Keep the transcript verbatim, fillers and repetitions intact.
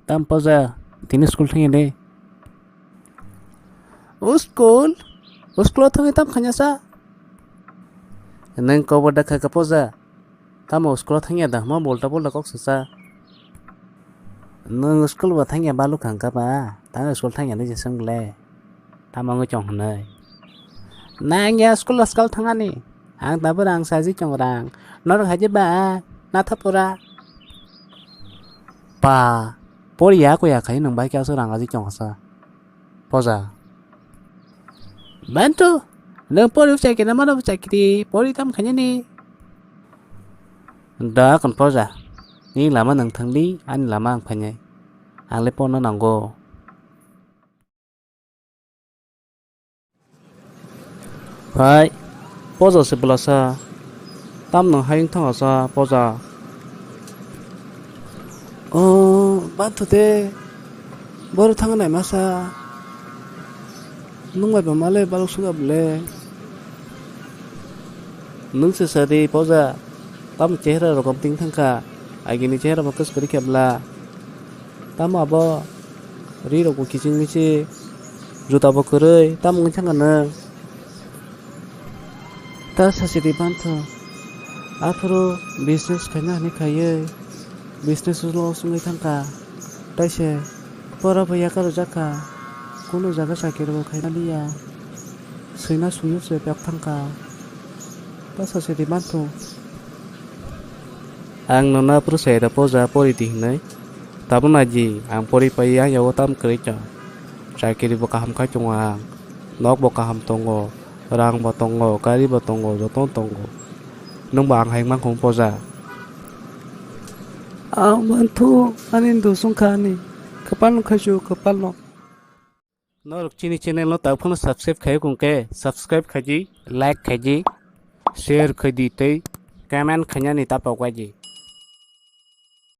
Tam poja, tini school thangya de. O school? O school thangwi tam khanya sa? Nang kobo da kha ka poja. Tamo school thangya da, ma bolta bolta kok sa sa. Nang school ba thangya balu khang ka ba, tang school thangya ni jesang le. Tamo ngi chong hwnwi. Nang ya school askal thangani. Ang tabur ang saji chong rang. Nor haji ba, na thapura. Pa, por ya ko ya khai nang bai kya so rang aji chong sa. Poja. Bantu, nang por u chakiri na mano chakiri, por i tam khanya ni. Da kon poja. Ni lama nang thangli, ani lama ang phanyai. Ang le porno nango. Hai, poja se belasa. Tam nang hai wngthang asa poja. O, bantu de. Boro thang nai masa. Nung bai ba male balok suga bole. Nung se sadi poja. Tam chehra rokom ting thangkha. Agini chehra bo kwskori khe bla. Tamo abo ri rok bo kiching miching, juta bo kwrwi, tamo wngwi thangkha nwng? Ta sachiri bantho, aphuru business khaina hwnwi khaiwi, business loss wngwi thangkha. Taise pora bo yakarujak kha, kunu jaga chakiri bo khaina liya, swina swiwi se pyak thangkha. Ta sachiri bantho. Ang nono aphuru sai rw poja pori di hinwi. Tabuk naidi, ang pori pai yang yago tam kwrwi chwng. Chakiri bo kaham khai tongo ang. Nok bo kaham tongo. Rang bo tongo, gari bo tongo, jotono tongo. Nwng bo ang hai mankha poja. Ang manthu ani dusung kha ani. Kwpal no khaisu, kwpal no. Norok chini channel no tabuk phano subscribe khai kung khe, subscribe khaidi, like khaidi, share khaidi tei comment khainani ta pok baidi.